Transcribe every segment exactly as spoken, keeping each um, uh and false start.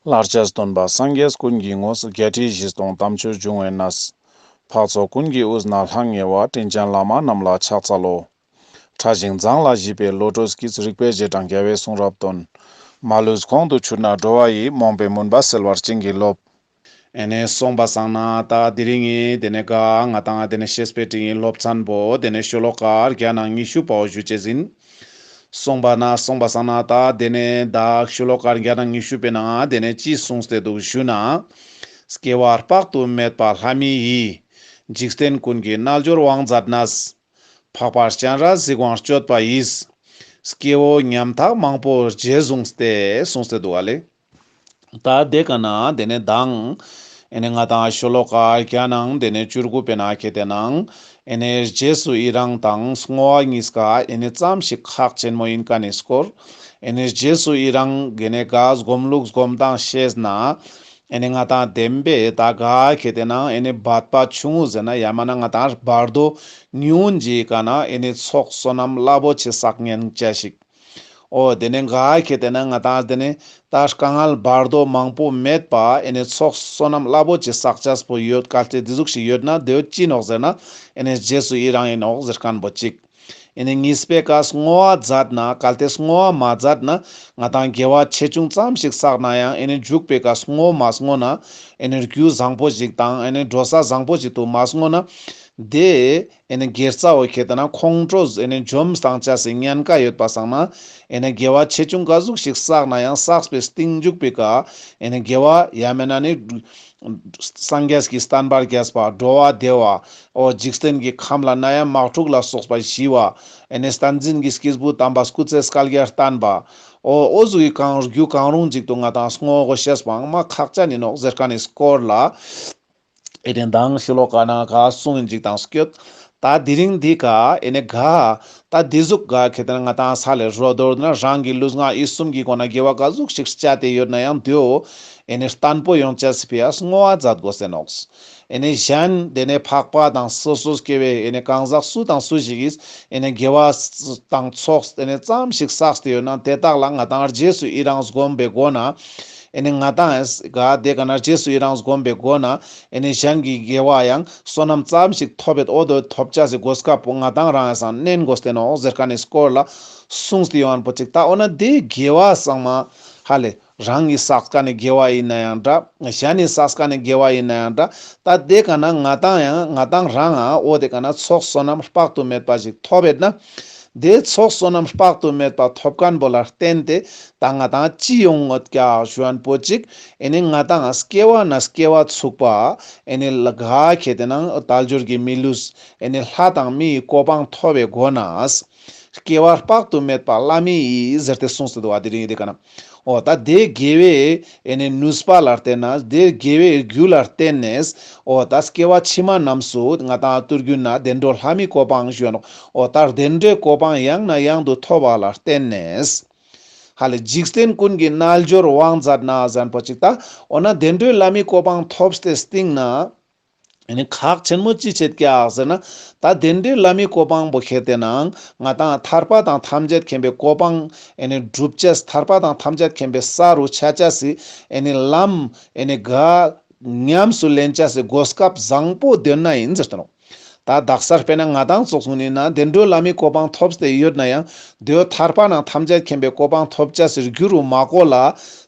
ལྷར་བཅས་སྟོན་པ་སངས་རྒྱས་ཀུན་གྱི་ངོས། བརྒྱད་ཁྲི་བཞི་སྟོང་དམ་ཆོས་འབྱུང་བའི་གནས། འཕགས་ཚོགས་ཀུན་གྱི་དབུས་ན་ལྷང་ངེ་བ། དྲིན་ཅན་བླ་མ་རྣམས་ལ་ཕྱག་འཚལ་ལོ། ཕྲ་ཞིང་མཛངས་ལ་ཞིབ་པའི་བློ་གྲོས་ཀྱིས། རིག་པའི་རྗེས་འབྲང་རྒྱལ་བའི་གསུང་རབ་སྟོན། མ་ལུས་གོང་དུ་གྱུར་ནས་འགྲོ་བ་ཡི། རྨོངས་པའི་མུན་པ་སེལ་བར་བྱིན་གྱིས་རློབས། ཨེ་ནེ་སོང་པ་སང་ན་ད་དེ་རིང་ངི་དེ་ནེ་ག་ང་དང་དེ་ནེ་བཤེས་པའི་སྤྲིངས་ཡིག་སློབ་ཚན་པོ་དེ་ནེ་ཤོ་ལོ་ཀ་བརྒྱ་ནང་ཉི་ཤུ་པའོ་ཞུ་ཅེས་ཨིན། སོང་པ་ན་སོང་པ་སང་ན་ད་དེ་ནེ་ད་ཤོ་ལོ་ཀ་བརྒྱ་ནང་ཉི་ཤུ་པའི་ནང་དེ་ནེ་ཅི་གསུངས་ཏེ་འདུག་ཞུ་ན། སྐྱེ་བ་དཔག་ཏུ་མེད་པ་ལྷ་མི་ཡི། འཇིག་རྟེན་ཀུན་གྱི་རྣལ་འབྱོར་དབང་མཛད་ནས། འཕགས་པ་སྤྱན་རས་གཟིགས་དབང་སྤྱོད་པ་ཡིས། སྐྱེ་བོ་ཉམ་ཐག་མང་པོ་རྗེས་བཟུང་སྟེ། གསུངས་ཏེ་འདུག་ག་ལེ། ད་དེ་ཀ་ན་དེ་ནེ་མདང་ཨེ་ནེ་ང་དང་ཤོ་ལོ་ཀ་བརྒྱ་ནང་དེ་ནེ་བཅུ་དགུ་པའི་ནང་ཁེ་ཏེ་ནང་ཨེ་ནེ་རྗེས་སུ་ཡི་རང་དང་བསྔོ་བ་གཉིས་ཀ་ཨེ་ནེ་ཙམ་ཞིག་ཁག་ཆེན་མོ་ཨིན་ཀ་ནི་སྐོར། ཨེ་ནེ་རྗེས་སུ་ཡི་རང་དེ་ནེ་ག་སྒོམ་ལུགས་སྒོམ་སྟངས་ཤེས་ན། ཨེ་ནེ་ང་དང་བདེན་པའི་ད་ག་ཁེ་ཏེ་ནང་ཨེ་ནེ་འབད་པ་ཆུང་ངུ་ཟེར་ན་ཡང་མན་ན་ང་དང་བར་དོ་ཉུང་ངུན་ཞིག་ག་ན་ཨེ་ནེ་ཚོགས་བསོད་ནམས་རླབས་པོ་ཆེ་བསགས་ཉན་ཅེས་ཤིག། འོ་དེ་ནེ་ག་ཁེ་ཏེ་ནང་ང་དང་དེ་ནེ་ད་དཀའ་ངལ་བར་དོ་མང་པོ་མེད་པ་ཨེ་ནེ་ཚོགས་བསོད་ནམས་རླབས་པོ་ཆེ་བསགས་ཅེས་པོ་ཡོད་གལ་ཏེ་དེ་ཟུག་ཞིག་ཡོད་ན་དེ་བོ་ཅི་ནོག་ཟེར་ན་ཨེ་ནེ་རྗེས་སུ་ཡི་རང་ཨིན་ནོག་ཟེར་མཁན་པོ་ཅིག། ཨེ་ནེ་གཉིས་པའི་ཀ་བསྔོ་བ་མཛད་ན་གལ་ཏེ་བསྔོ་བ་མ་མཛད་ན་ང་དང་དགེ་བ་ཆེ་ཆུང་ཙམ་ཞིག་བསགས་ན་ཡང་ཨེ་ནེ་མཇུག་པའི་ཀ་བསྔོ་མ་བསྔོ་ན་ཨེ་ནེ་རྒྱུ་བཟང་པོ་ཞིག་དང་ཨེ་ནེ་འགྲོ་ས་བཟང་པོ་ཞིག་ཏུ་མ་བསྔོ་ན་དེ་ཨེ་ནེ་དགེ་རྩ་བོ་ཁེ་ཏེ་ནང་ཁོང་ཁྲོ་ཨེ་ནེ་འཇོམས་བཏང་ཅེས་སི་ཉེན་ཁ་ཡོད་པ་སང་ན་ཨེ་ནེ་དགེ་བ་ཆེ་ཆུང་ག་ཟུག་ཞིག་བསགས་ན་ཡང་བསགས་པའི་སྟིང་མཇུག་པའི་ཀ་ཨེ་ནེ་དགེ་བ་ཡང་མན་ན་ནི་སངས་རྒྱས་ཀྱི་བསྟན་པ་རྒྱས་པ། འགྲོ་བ་བདེ་བ། འོ་འཇིག་རྟེན་གྱི་ཁམས་ལ་ནད་ཡམས་དམག་འཁྲུག་ལ་སོགས་པ་ཞི་བ། ཨེ་ནེ་བསྟན་འཛིན་གྱི་སྐྱེས་བུ་དམ་པ་སྐུ་ཚེ་བསྐལ་བརྒྱར་བརྟན་པ། འོ་འོ་ཟུག་གི་གང་རྒྱུ་གང་རུང་ཅིག་ཏུ་ང་དང་བསྔོ་དགོས་ཤེས་པའང་མ་ཁག་ཅན་ཨིན་ནོག་ཟེར་མཁན་ནི་སྐོར་ལ། ཨེ་ནེ་མདང་ཤོ་ལོ་ཀ་ནང་ག་གསུངས་ཡིན་ཅིག་དང་སྐྱོད། ད་དེ་རིང་འདི་ཀ་ཨེ་ནེ་ག་ད་དེ་ཟུག་ག་ཁེ་ཏེ་ནང་ང་དང་ས་ལེ་རོ་དོར་ན་རང་གི་ལུས་ངག་ཡིད་གསུམ་གྱི་སྒོ་ནས་དགེ་བ་ག་ཟུག་ཞིག་བྱས་ཏེ་ཡོད་ན་ཡང་དེ་བོ་ཨེ་ནེ་བརྟན་པོ་ཡོང་ཅེས་སི་ཕི་ཡ་བསྔོ་བ་མཛད་དགོས་ཟེར་ནོག། ཨེ་ནེ་གཞན་དེ་ནེ་འཕགས་པ་དང་སོ་སོ་སྐྱེ་བོའི་ཨེ་ནེ་གང་ཟག་སུ་དང་སུ་ཞིག་གིས་ཨེ་ནེ་དགེ་བ་དང་ཚོགས་ཨེ་ནེ་ཙམ་ཞིག་བསགས་ཏེ་ཡོད་ན་དེ་དག་ལ་ང་དང་རྗེས་སུ་ཡི་རང་སྒོམ་པའི་སྒོ་ནས་ཨེ་ནེ་ང་དང་ཨེ་ག་དེ་ཀ་ན་རྗེས་སུ་ཡི་རང་སྒོམ་པའི་སྒོ་ནས་ཨེ་ནེ་གཞན་གྱི་དགེ་བ་ཡང་བསོད་ནམས་ཙམ་ཞིག་ཐོབ་པའི་འོ་དོ་ཐོབ་ཅེས་སི་གོ་སྐབས་པོ་ང་དང་རང་ཨེ་སང་ནན་དགོས་ཏེ་ནོག་ཟེར་མཁན་ནི་སྐོར་ལ་གསུངས་ཏེ་ཡོང་བ་པོ་ཅིག། ད་འོ་ན་དེ་དགེ་བ་ཚང་མ་ཧ་ལེ། རང་གིས་བསགས་མཁན་ནི་དགེ་བ་ཡིན་ན་ཡང་འདྲ། གཞན་ནི་བསགས་མཁན་ནི་དགེ་བ་ཡིན་ན་ཡང་འདྲ། ད་དེ་ཀ་ན་ང་དང་ཡང་ང་དང་རང་ང་འོ་དེ་ཀ་ན་ཚོགས་བསོད་ནམས་དཔག་ཏུ་མེད་པ་ཞིག་ཐོབ་ཡོད་ན། དེ་ཚོགས་བསོད་ནམས་དཔག་ཏུ་མེད་པ་ཐོབ་མཁན་པོ་ལ་བརྟེན་ཏེ་ད་ང་དང་ཅི་ཡོང་ངོད་ཀྱག་ཞུ་མཁན་པོ་ཅིག། ཨེ་ནེ་ང་དང་སྐྱེ་བ་ནས་སྐྱེ་བ་ཚུགས་པ་ཨེ་ནེ་ལ་ག་ཁེ་ཏེ་ནང་དལ་འབྱོར་གྱི་མི་ལུས་ཨེ་ནེ་ལྷ་དང་མིའི་གོ་འཕང་ཐོབ་པའི་སྒོ་ནས། སྐྱེ་བ་དཔག་ཏུ་མེད་པ་བླ་མེད་ཡི་ཟེར་ཏེ་གསུངས་ཏེ་འདུག་པ། དེ་རིང་འདི་ཀ་ན། འོ་ད་དེ་དགེ་བའི་ཨེ་ནེ་ནུས་པ་ལ་བརྟེན་ནས་དེ་དགེ་བའི་རྒྱུ་ལ་བརྟེན་ནས་འོ་ད་སྐྱེ་བ་ཕྱི་མ་རྣམས་སུ་ང་དང་དུས་རྒྱུན་ན་བདེ་འགྲོ་ལྷ་མིའི་གོ་འཕང་ཞུ་ནོག། འོ་ད་བདེ་འགྲོའི་གོ་འཕང་ཡང་ནས་ཡང་དུ་ཐོབ་པ་ལ་བརྟེན་ནས། ཧ་ལེ་འཇིག་རྟེན་ཀུན་གྱི་རྣལ་འབྱོར་དབང་མཛད་ན་ཟེར་མཁན་པོ་ཅིག། ད་འོ་ན་བདེ་འགྲོའི་ལྷ་མིའི་གོ་འཕང་ཐོབ་སྟེ་སྟིང་ན། ཨེ་ནེ་ཁག་ཆེན་མོ་ཅི་བྱེད་ཀྱག་ཟེར་ན། ད་བདེ་འགྲོའི་ལྷ་མིའི་གོ་འཕང་པོ་ཁེ་ཏེ་ནང་ང་དང་ཐར་པ་དང་ཐམས་ཅད་མཁྱེན་པའི་གོ་འཕང་ཨེ་ནེ་སྒྲུབ་ཅེས། ཐར་པ་དང་ཐམས་ཅད་མཁྱེན་པའི་ས་རུ་ཆ་ཅེས་སི་ཨེ་ནེ་ལམ་ཨེ་ནེ་ག་ཉམས་སུ་ལེན་ཅེས་སི་གོ་སྐབས་བཟང་པོ་དོན་ན་ཡིན་ཟེར་ཏེ་ནོག། ད་དག་ས་དཔེར་ན་ང་དང་ཙོགས་ཀུན་ཡིན་ན་བདེ་འགྲོའི་ལྷ་མིའི་གོ་འཕང་ཐོབ་སྟེ་ཡོད་ན་ཡང་དེ་བོ་ཐར་པ་དང་ཐམས་ཅད་མཁྱེན་པའི་གོ་འཕང་ཐོབ་ཅེས་སི་རྒྱུ་རུ་མ་གོ་ལ།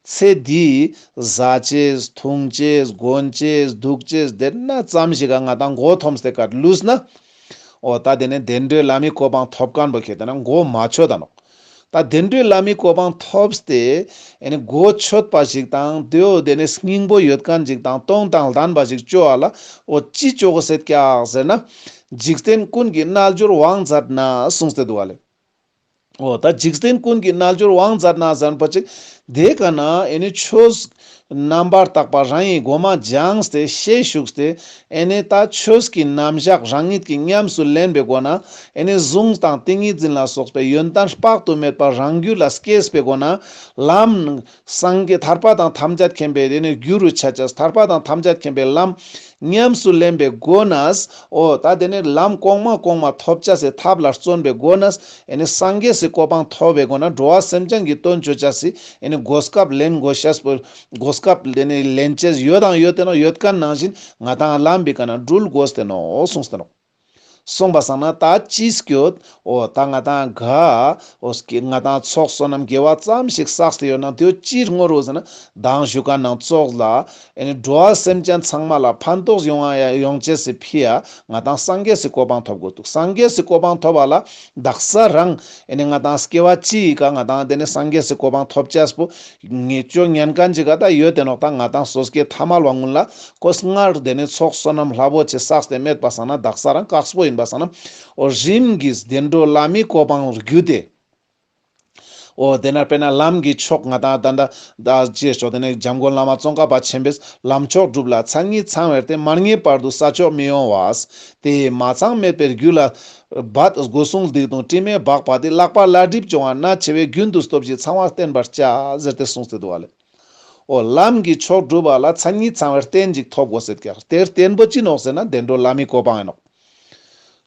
ཚེ་འདིའི་ཟ་ཅེས་འཐུང་ཅེས་གོན་ཅེས་འདུག་ཅེས་དེ་ན་ཙམ་ཞིག་ག་ང་དང་མགོ་འཐོམས་ཏེ་ཀ་ལུས་ན། འོ་ད་དེ་ནེ་བདེ་འགྲོའི་ལྷ་མིའི་གོ་འཕང་ཐོབ་མཁན་པོ་ཁེ་ཏེ་ན་མགོ་མ་ཆོད་ད་ནོག། ད་བདེ་འགྲོའི་ལྷ་མིའི་གོ་འཕང་ཐོབ་སྟེ་ཨེ་ནེ་གོ་ཆོད་པ་ཞིག་དང་དེ་བོ་དེ་ནེ་སྙིང་པོ་ཡོད་མཁན་ཞིག་དང་དོན་དང་ལྡན་པ་ཞིག་ཅོ་བ་ལ་འོ་ཅི་ཅོ་དགོས་ཤེས་ཀྱག་ཟེར་ན། འཇིག་རྟེན་ཀུན་གྱི་རྣལ་འབྱོར་དབང་མཛད་ན་གསུངས་ཏེ་འདུག་པ་ལེ། འོ་ད་འཇིག་རྟེན་ཀུན་གྱི་རྣལ་འབྱོར་དབང་མཛད་ན་ཟེར་མཁན་པོ་ཅིག། དེ་ཀ་ན་ཨེ་ནེ་ཆོས་རྣམ་པར་དག་པ་རང་གི་མགོ་མ་སྦྱངས་ཏེ་ཤེས་ཞུགས་ཏེ་ཨེ་ནེ་ད་ཆོས་ཀྱི་རྣམ་གཞག་རང་ཉིད་ཀྱིས་ཉམས་སུ་ལེན་པའི་སྒོ་ནས་ཨེ་ནེ་གཟུངས་དང་ཏིང་ངེ་འཛིན་ལ་སོགས་པའི་ཡོན་ཏན་དཔག་ཏུ་མེད་པ་རང་རྒྱུད་ལ་སྐྱེས་པའི་སྒོ་ནས་ལམ་སངས་རྒྱས་ཐར་པ་དང་ཐམས་ཅད་མཁྱེན་པའི་ཨེ་ནེ་རྒྱུ་རུ་ཆ་ཅེས། ཐར་པ་དང་ཐམས་ཅད་མཁྱེན་པའི་ལམ་ ཉམས་སུ་ལེན་པའི་སྒོ་ནས། འོ་ད་དེ་ནི་ལམ་གོང་མ་གོང་མ་ཐོབ་བྱ་སི་ཐབས་ལ་བརྩོན་པའི་སྒོ་ནས། ཨེ་ནི་སངས་རྒྱས་སི་གོ་འཕང་ཐོབ་པའི་སྒོ་ནས་འགྲོ་བ་སེམས་ཅན་གྱི་དོན་བཅོ་བྱ་སི། ཨེ་ནི་གོ་སྐབས་ལེན་དགོས་ཤེས་པོ། གོ་སྐབས་དེ་ནི་ལེན་ཅེས་ཡོད་དང་ཡོད་དེ་ནོག་ཡོད་མཁན་ནང་བཞིན་ང་དང་ལམ་པོའི་ཀ་ནས་འགྲུལ་དགོས་ཏེ་ནོག་གསུངས་ཏེ་ནོག་གསུངས་པ་སང་ན་ད་ཅི་སྐྱོད། འོ་ད་ང་དང་ག་འོ་སྐྱེ་ང་དང་ཚོགས་བསོད་ནམས་དགེ་བ་ཙམ་ཞིག་བསགས་ཏེ་ཡོད་ན་དེ་ཅི་བསྔོ་རུ་ཟེར་ན། མདང་ཞུ་མཁན་ནང་ཙོགས་ལ། ཨེ་ནི་འགྲོ་བ་སེམས་ཅན་ཚང་མ་ལ་ཕན་ཐོགས་ཡོང་ཡ་ཡོང་ཅེས་སི་ཕི་ཡ་ང་དང་སངས་རྒྱས་སི་གོ་འཕང་ཐོབ་དགོས་འདུག་སངས་རྒྱས་སི་གོ་འཕང་ཐོབ་པ་ལ་དག་ས་རང་། ཨེ་ནི་ང་དང་སྐྱེ་བ་ཅིའི་ཀ་ང་དང་དེ་ནི་སངས་རྒྱས་སི་གོ་འཕང་ཐོབ་ཅེས་པོ། ངེས་ཅོ་ཉན་མཁན་ཅིག་ག་ད་ཡོད་དེ་ནོག་ད་ང་དང་སོ་སྐྱེ་ཐ་མལ་བ་ཀུན་ལ་ཁོ་སྔར་དེ་ནི་ཚོགས་བསོད་ནམས་རླབས་པོ་ཆེ་བསགས་ཏེ་མེད་པ་སང་ན་དག་ས་རང་དཀགས་པོ་ཡིན་པ་སང་ན། འོ་རིམ་གྱིས་བདེ་འགྲོ་ལྷ་མིའི་གོ་འཕང་བརྒྱུད་དེ། འོ་དེ་ན་དཔེར་ན་ལམ་གྱི་མཆོག་ང་དང་ད་ད་ད་ཅེས་ཆོག་དེ་ནི་འཇམ་མགོན་བླ་མ་ཙོང་ཁ་པ་ཆེན་པོས་ལམ་མཆོག་སྒྲུབ་ལ་མཚན་ཉིད་ཚང་བས་ཏེ། མ་ངེས་བར་དུ་ས་ཕྱོགས་མི་ཡོང་བ། དེ་མ་ཚང་མེད་པའི་རྒྱུད་ལ། བད་སྒོ་སྲུང་སྡིག་ལྟུང་དྲི་མས་སྦགས་པ་དེ། ལྷག་པར་ལྷ་སྒྲིབ་སྦྱོང་བ་གནད་ཆེ་བས། རྒྱུན་དུ་སྟོབས་བཞི་ཚང་བ་བསྟེན་པར་བྱ། ཟེར་ཏེ་གསུངས་ཏེ་འདུག་བ་ལེ། འོ་ལམ་གྱི་མཆོག་སྒྲུབ་པ་ལ་མཚན་ཉིད་ཚང་བའི་རྟེན་ཅིག་ཐོབ་དགོས་ཟེར་ཀྱག་དེ་རྟེན་པོ་ཅི་ནོག་ཟེར་ན་བདེ་འགྲོ་ལྷ་མིའི་གོ་འཕང་ཡིན་ནོག་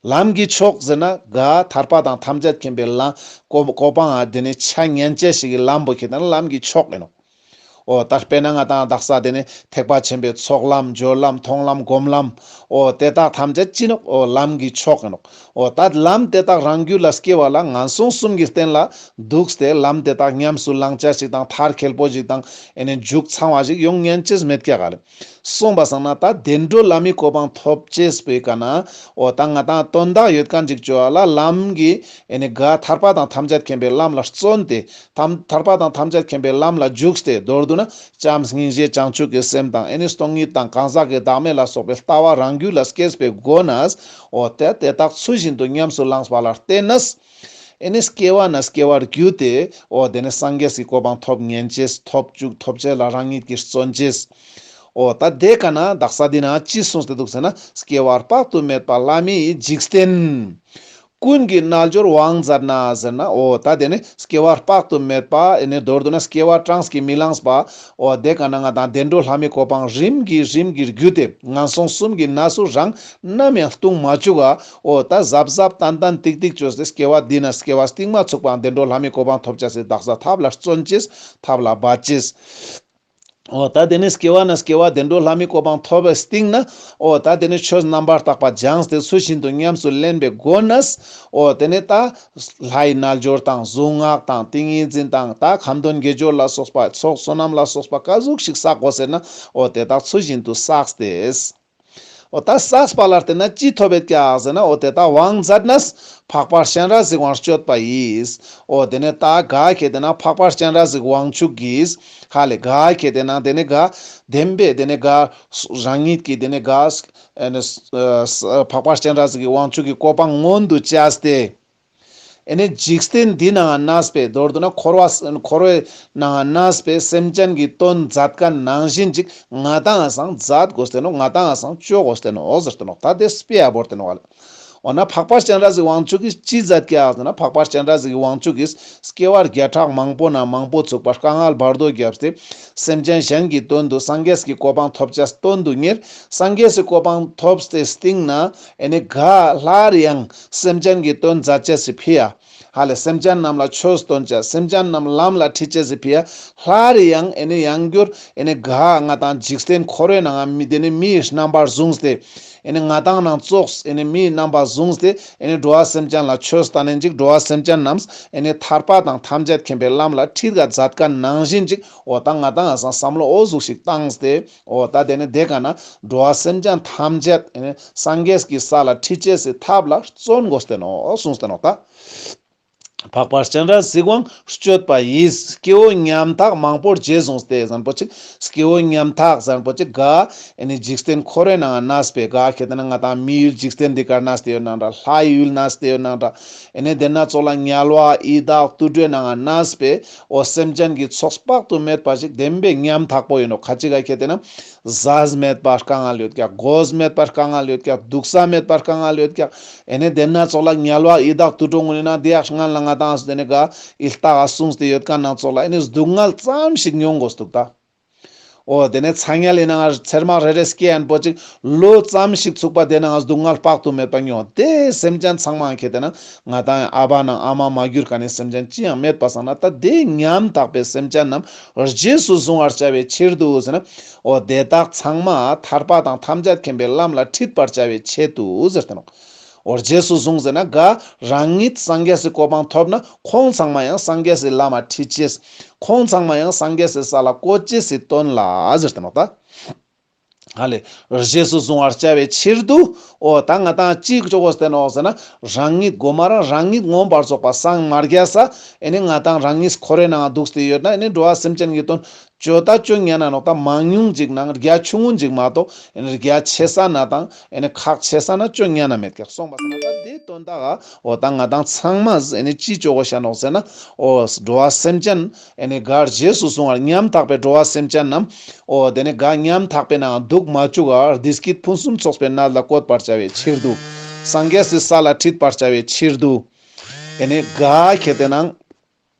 ལམ་གྱི་མཆོག་ཟེར་ན་ག་ཐར་པ་དང་ཐམས་ཅད་མཁྱེན་པའི་ལམ་གོ་གོ་འཕང་ང་དེ་ནི་ཆ་ཉན་ཅེས་ཤིག་གི་ལམ་པོ་ཁྱེད་ན་ལམ་གྱི་མཆོག་ཡིན་ནོག་འོ་ད་དཔེར་ན་ང་དང་དག་ས་དེ་ནི་ཐེག་པ་ཆེན་པོའི་ཚོགས་ལམ་སྦྱོར་ལམ་མཐོང་ལམ་སྒོམ་ལམ། འོ་དེ་དག་ཐམས་ཅད་ཅི་ནོག་འོ་ལམ་གྱི་མཆོག་ཡིན་ནོག་འོ་ད་ལམ་དེ་དག་རང་རྒྱུད་ལ་སྐྱེ་བ་ལ་ངན་སོང་གསུམ་གྱི་རྟེན་ལ་འདུག་སྟེ་ལམ་དེ་དག་ཉམས་སུ་བླང་བྱ་ཞིག་དང་མཐར་འཁྱོལ་པོ་ཞིག་དང་ཨེ་ནི་མཇུག་ཚང་བ་ཞིག་ཡོང་ཉན་ཅེས་མེད་ཀྱག་ག་ལེ། གསུངས་པ་སང་ན་ད་བདེ་འགྲོ་ལྷ་མིའི་གོ་འཕང་ཐོབ་ཅེས་པོའི་ཀ་ན། འོ་ད་ང་དང་དོན་དག་ཡོད་མཁན་ཅིག་ཅོ་བ་ལ་ལམ་གྱི་ཨེ་ནི་ག་ཐར་པ་དང་ཐམས་ཅད་མཁྱེན་པའི་ལམ་ལ་བརྩོན་ཏེ། ཐམ་ཐར་པ་དང་ཐམས་ཅད་མཁྱེན་པའི་ལམ་ལ་འཇུག་སྟེ་མདོར་བསྡུ་ན་བྱམས་སྙིང་རྗེ་བྱང་ཆུབ་ཀྱི་སེམས་དང་ཨེ་ནི་སྟོང་ཉིད་དང་གང་ཟག་གི་བདག་མེད་ལ་སོགས་པའི་ལྟ་བ་རང་རྒྱུད་ལ་སྐྱེས་པའི་སྒོ་ནས། འོ་དེ་དེ་དག་ཚུལ་བཞིན་དུ་ཉམས་སུ་བླངས་པ་ལ་བརྟེན་ནས། ཨེ་ནི་སྐྱེ་བ་ནས་སྐྱེ་བར་བརྒྱུད་དེ་འོ་དེ་ནི་སངས་རྒྱས་ཀྱི་གོ་འཕང་ཐོབ་ཉན་ཅེས་ཐོབ་བཅུག་ཐོབ་ཅེས་ལ་རང་ཉིད་ཀྱིས་བརྩོན་ཅེས། འོ་ད་དེ་ཀ་ན་དག་ས་འདི་ན་ཅི་གསུངས་ཏེ་འདུག་ཟེར་ན་སྐྱེ་བ་དཔག་ཏུ་མེད་པ་ལྷ་མིའི་འཇིག་རྟེན། ཀུན་གྱི་རྣལ་འབྱོར་དབང་མཛད་ན་ཟེར་ན། འོ་ད་དེ་ནི་སྐྱེ་བ་དཔག་ཏུ་མེད་པ་ཨེ་ནི་མདོར་བསྡུ་ན་སྐྱེ་བ་གྲངས་ཀྱིས་མི་ལངས་པ། འོ་དེ་ཀ་ན་ང་དང་བདེ་འགྲོ་ལྷ་མིའི་གོ་འཕང་རིམ་གྱིས་རིམ་གྱིས་བརྒྱུད་དེ་ངན་སོང་གསུམ་གྱི་གནས་སུ་རང་ནམ་ཡང་ལྟུང་མ་བཅུག་ག་འོ་ད་གཟབ་གཟབ་ཏན་ཏན་ཏིག་ཏིག་བཅོས་ཏེ་སྐྱེ་བ་འདི་ན་སྐྱེ་བ་སྟིང་མ་ཚུགས་པའང་བདེ་འགྲོ་ལྷ་མིའི་གོ་འཕང་ཐོབ་བྱ་སའི་དག་ས་ཐབས་ལ་བརྩོན་ཅེས་ཐབས་ལ་འབད་ཅེས། འོ་ད་དེ་ནི་སྐྱེ་བ་ནས་སྐྱེ་བ་བདེ་འགྲོ་ལྷ་མིའི་གོ་འཕང་ཐོབ་པའི་སྟིང་ན། འོ་ད་དེ་ནི་ཆོས་རྣམ་པར་དག་པ་སྦྱངས་ཏེ་ཚུལ་བཞིན་དུ་ཉམས་སུ་ལེན་པའི་སྒོ་ནས། འོ་དེ་ནི་ད་ལྷའི་རྣལ་འབྱོར་དང་གཟུངས་སྔགས་དང་ཏིང་ངེ་འཛིན་དང་ད་ཁ་འདོན་དགེ་སྦྱོར་ལ་སོགས་པ་ཚོགས་བསོད་ནམས་ལ་སོགས་པ་ག་ཟུག་ཞིག་བསགས་དགོས་ཟེར་ན། འོ་དེ་དག་ཚུལ་བཞིན་དུ་བསགས་ཏེ། འོ་ད་བསགས་པ་ལ་བརྟེན་ན་ཅི་ཐོབ་ཡོད་ཀྱག་ཟེར་ན། འོ་དེ་དག་དབང་མཛད་ནས་འཕགས་པ་སྤྱན་རས་གཟིགས་དབང་སྤྱོད་པ་ཡིས། འོ་དེ་ནི་ད་ག་ཁེ་དེ་ན་འཕགས་པ་སྤྱན་རས་གཟིགས་དབང་ཕྱུག་གིས། ཧ་ལེ་ག་ཁེ་དེ་ན་དེ་ནི་ག་བདེན་པའི་དེ་ནི་ག་རང་ཉིད་ཀྱི་དེ་ནི་ག་ཨེ་ནི་འཕགས་པ་སྤྱན་རས་གཟིགས་དབང་ཕྱུག་གི་གོ་འཕང་མངོན་དུ་བྱས་ཏེ། ཨེ་ནི་འཇིག་རྟེན་འདི་ནང་གནས་པའི་མདོར་བསྡུ་ན་འཁོར་བ་འཁོར་བའི་ནང་གནས་པའི་སེམས་ཅན་གྱི་དོན་མཛད་མཁན་ནང་བཞིན་ཅིག་ང་དང་ཡང་མཛད་དགོས་ཏེ་ནོག་ང་དང་ཡང་བཅོ་དགོས་ཏེ་ནོག་ཟེར་ཏེ་ནོག་ད་དེ་དཔེ་ཡ་བོར་ཏེ་ནོག་ལེ། འོ་ན་འཕགས་པ་སྤྱན་རས་གཟིགས་དབང་ཕྱུག་གིས་ཅི་མཛད་ཀྱག་ཟེར་ན། འཕགས་པ་སྤྱན་རས་གཟིགས་དབང་ཕྱུག་གིས་སྐྱེ་བ་བརྒྱ་ཕྲག་མང་པོ་ནས་མང་པོ་ཚུགས་པ་དཀའ་ངལ་བར་དོ་བརྒྱབ་སྟེ་སེམས་ཅན་གཞན་གྱི་དོན་དུ་སངས་རྒྱས་ཀྱི་གོ་འཕང་ཐོབ་བྱ་དོན་དུ་གཉེར། སངས་རྒྱས་ཀྱི་གོ་འཕང་ཐོབ་སྟེ་སྟིང་ན་ཨེ་ནི་ག་སླར་ཡང་སེམས་ཅན་གྱི་དོན་མཛད་བྱ་སི་ཕི་ཡ། ཧ་ལེ་སེམས་ཅན་རྣམས་ལ་ཆོས་སྟོན་བྱ། སེམས་ཅན་རྣམས་ལམ་ལ་ཁྲིད་བྱ་སི་ཕི་ཡ། སླར་ཡང་ཨེ་ནི་ཡང་བསྐྱར་ཨེ་ནི་ག་ང་དང་འཇིག་རྟེན་འཁོར་བའི་ནང་མི་དེ་ནི་མིའི་རྣམ་པར་བཟུང་སྟེ། ཨེ་ནི་ང་དང་ནང་ཙོགས་ཨེ་ནི་མིའི་རྣམ་པ་བཟུང་སྟེ་ཨེ་ནི་འགྲོ་བ་སེམས་ཅན་ལ་ཆོས་སྟན་ནན་ཅིག་འགྲོ་བ་སེམས་ཅན་རྣམས་ཨེ་ནི་ཐར་པ་དང་ཐམས་ཅད་མཁྱེན་པའི་ལམ་ལ་ཁྲིད་ག་མཛད་མཁན་ནང་བཞིན་ཅིག་འོ་ད་ང་དང་ཡང་བསམ་བློ་འོ་ཟུག་ཞིག་བཏང་སྟེ། འོ་ད་དེ་ནི་དེ་ཀ་ན་འགྲོ་བ་སེམས་ཅན་ཐམས་ཅད་ཨེ་ནི་སངས་རྒྱས་ཀྱི་ས་ལ་ཁྲིད་བྱ་སི་ཐབས་ལ་བརྩོན་དགོས་ཏེ་ནོག་གསུངས་ཏེ་ནོག་ད། འཕགས་པ་སྤྱན་རས་གཟིགས་དབང་སྤྱོད་པ་ཡིས། སྐྱེ་བོ་ཉམ་ཐག་མང་པོར་རྗེས་བཟུང་སྟེ་ཟེར་ཁན་པོ་ཅིག་སྐྱེ་བོ་ཉམ་ཐག་ཟེར་ཁན་པོ་ཅིག་ག་ཨེ་ནི་འཇིག་རྟེན་འཁོར་བའི་ནང་གནས་པའི་ག་ཁེ་ཏེ་ན་ང་དང་མི་ཡུལ་འཇིག་རྟེན་འདི་ཀར་གནས་ཏེ་ཡོད་ནང་འདྲ། ལྷ་ཡུལ་གནས་ཏེ་ཡོད་ནང་འདྲ། ཨེ་ནི་དེ་ན་ཙོགས་ལ་དམྱལ་བ་ཡི་དྭགས་དུད་འགྲོའི་ནང་གནས་པའི་འོ་སེམས་ཅན་གྱི་ཚོགས་དཔག་ཏུ་མེད་པ་ཞིག་བདེན་པའི་ཉམ་ཐག་པོ་ཡིན་ནོག་ཁ་ཅིག་ག་ཁེ་ཏེ་ན་ཟས་མེད་པར་དཀའ་ངལ་ཡོད་ཀྱག་གོས་མེད་པར་དཀའ་ངལ་ཡོད་ཀྱག་དུག་ས་མེད་པར་དཀའ་ངལ་ཡོད་ཀྱག་ཨེ་ནི་དེ་ན་ཙོགས་ལ་དམྱལ་བ་ཡི་དྭགས་དུད་འགྲོ་ངུན་ནི་ན་དེ་ཡག་སྔན་ལ་ང་དང་སུ་དེ་ནི་ག་ཨི་ལྟ་ག་སུངས་ཏེ་ཡོད་ཁན་ནང་ཙོགས་ལ་ཨེ་ནི་སྡུག་བསྔལ་ཙམ་ཞིག་མྱོང་དགོས་འདུག་ད། འོ་དེ་ནས་ཚ་དམྱལ་ལི་ནང་ང་ཚེར་མ་རེ་རེ་སྐྱེ་ཡན་པོ་ཅིག་ལོ་ཙམ་ཞིག་ཚུགས་པ་དེ་ནང་ང་སྡུག་བསྔལ་དཔག་ཏུ་མེད་པ་མྱོང་། དེ་སེམས་ཅན་ཚང་མ་ཁེ་དེ་ན་ང་དང་ཨ་བ་ནང་ཨ་མ་མ་གྱུར་ཁན་ནི་སེམས་ཅན་ཅི་ཡང་མེད་པ་སང་ན། ད་དེ་ཉམ་ཐག་པའི་སེམས་ཅན་རྣམས་རྗེས་སུ་བཟུང་བར་བྱ་བའི་ཕྱིར་དུ་ཟེར་ན། འོ་དེ་དག་ཚང་མ་ཐར་པ་དང་ཐམས་ཅད་མཁྱེན་པའི་ལམ་ལ་ཁྲིད་པར་བྱ་བའི་ཆེད་དུ་ཟེར་ཏེ་ནོག། འོ་རྗེས་སུ་བཟུང་ཟེར་ན་ག་རང་ཉིད་སངས་རྒྱས་སི་གོ་འཕང་ཐོབ་ན་ཁོང་ཚང་མ་ཡང་སངས་རྒྱས་སི་ལམ་ལ་ཁྲིད་ཅེས། ཁོང་ཚང་མ་ཡང་སངས་རྒྱས་སི་ས་ལ་བཀོད་ཅེས་སི་དོན་ལ་ཟེར་ཏེ་ནོག་ད། ཧ་ལེ། རྗེས་སུ་བཟུང་བར་བྱ་བའི་ཕྱིར་དུ། འོ་ད་ང་དང་ཅི་ཅོ་གོས་ཏེ་ནོག་ཟེར་ན། རང་ཉིད་གོ་མ་རང་རང་ཉིད་མངོན་པར་རྫོགས་པ་སངས་མ་རྒྱས་ས། ཨེ་ནི་ང་དང་རང་ཉིད་འཁོར་བའི་ནང་འདུག་སྟེ་ཡོད་ན་ཨེ་ནི་འགྲོ་བ་སེམས་ཅན་གྱི་དོན་ཅོ་ད་ཅོ་ཉན་ན་ནོག་ད། མང་ཉུང་ཅིག་ནང་རྒྱ་ཆུང་ངུན་ཅིག་མ་གཏོགས་ཨེ་ནི་རྒྱ་ཆེ་ས་ན་དང་ཨེ་ནི་ཁག་ཆེ་ས་ན་ཅོ་ཉན་ན་མེད་ཀྱག། སོང་པ་སང་ན་ད་དེ་དོན་དག་ག་འོ་ད་ང་དང་ཚང་མ་ཨེ་ནི་ཅི་ཅོ་གོས་ཤ་ནོག་ཟེར་ན། འོ་འགྲོ་བ་སེམས་ཅན་ཨེ་ནི་ག་རྗེས་སུ་བཟུང་བར་ཉམ་ཐག་པའི་འགྲོ་བ་སེམས་ཅན་རྣམས། འོ་དེ་ནི་ག་ཉམ་ཐག་པའི་ནང་འདུག་མ་བཅུག་ག་བདེ་སྐྱིད་ཕུན་སུམ་ཚོགས་པའི་གནས་ལ་བཀོད་པར་བྱ་བའི་ཕྱིར་དུ། སངས་རྒྱས་སི་ས་ལ་ཁྲིད་པར་བྱ་བའི་ཕྱིར་དུ། ཨེ་ནི་ག་ཁེ་དེ་ནང་།